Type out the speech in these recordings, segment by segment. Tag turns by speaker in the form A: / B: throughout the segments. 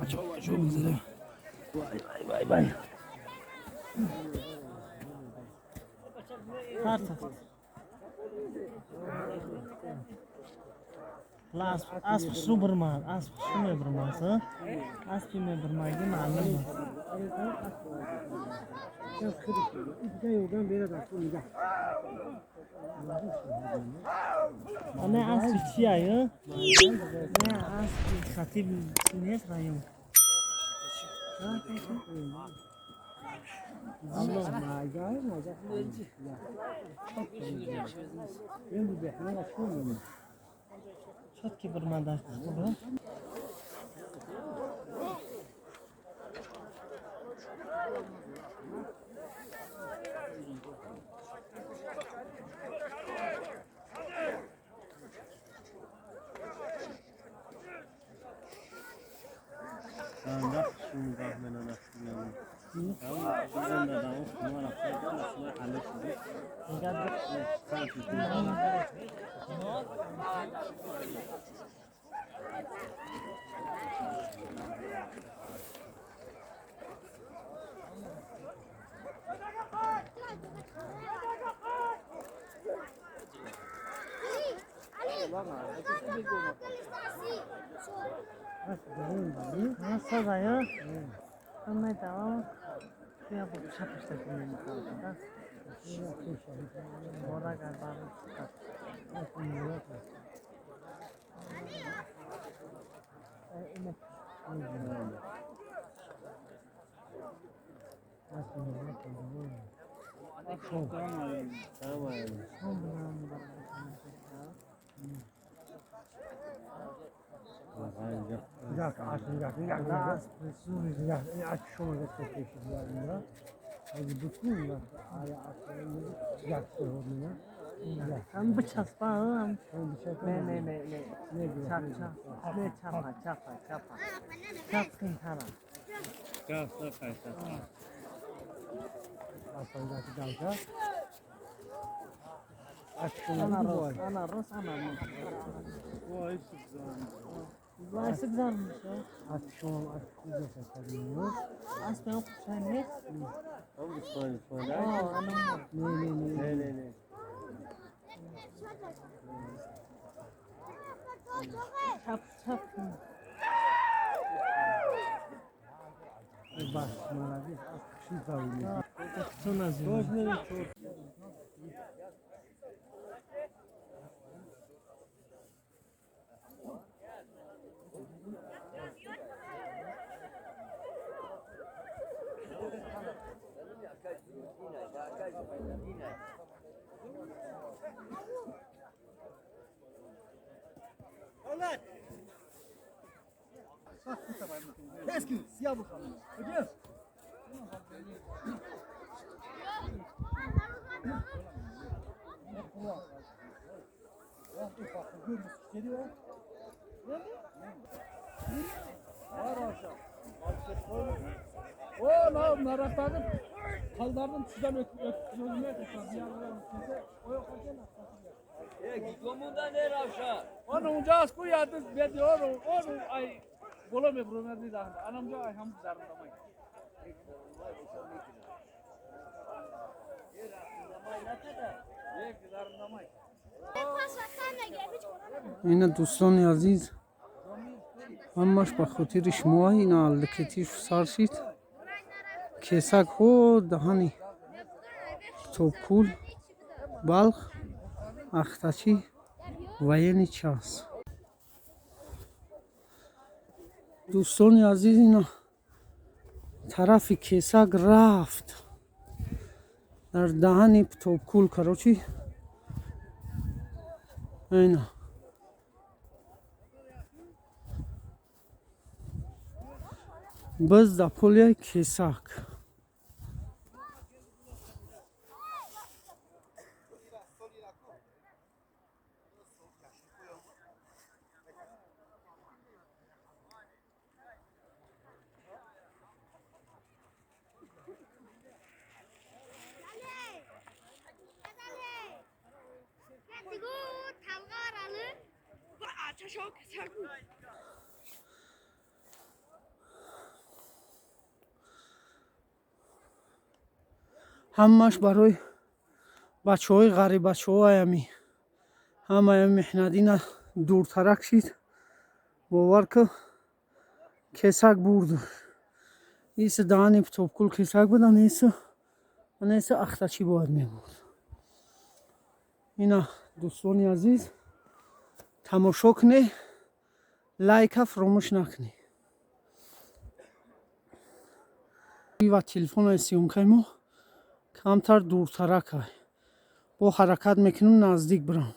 A: Бачаҳо, бачаҳо, бигзарем. Вай, вай, вай, вай.
B: Асп хушрӯ бирмад, асп хушрӯ мебирмад, аспи мебирмаги маълум. Не, аспи чия? Не, аспи хатиб нест, раён. Чётки бирмада. هم بچسبا هم نه نه نه نه چپ چپ نه چپ چپ چپ چپ کن ترا
C: چپ چپ چپ
B: انا روس انا روس انا
D: Ина, дӯстони азиз, ҳамаш ба хотири шумо. Ина, аллакетиш сар шид. Кесак ҳо даҳани Китобкул, Балх, ахтачи военный час. Дӯстони азиз, ина, тарафи Кесак рафт, дар даҳани Китобкул. Короче, ина, биз дар поляи Кесак. Ҳамааш барои бачаҳои ғарибачаҳо аями. Ҳамаи меҳнатина дуртарак шид. Бовар ки кесак бурд. Иси даҳани Птопкул кесак буд, анаиси ахтачӣ бояд мебурд. Ина дӯстони азиз, тамошо кунед, лайка фаромӯш накунед. Ва телефонаи съёмкаи мо камтар дуртаракай. Бо ҳаракат мекунем наздик бирам.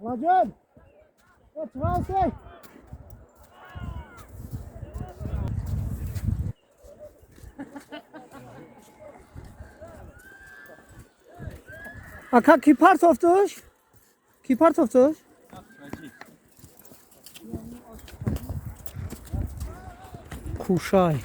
B: Rajan! What's wrong?
D: Ака, ки партофтуш? Ки партофтуш? Кушай.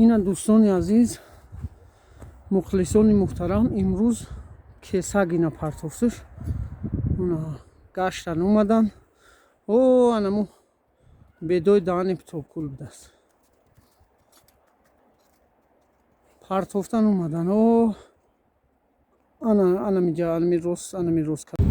D: Ина дӯстони азиз, мухлисони муҳтарам, имрӯз кесак ина партофтуш. Уна гаштан омадан. О, анаму бедои даҳани Птопкул будааст. Партофтан омадан. О, ана анамиҷа, анами рост, анами рост.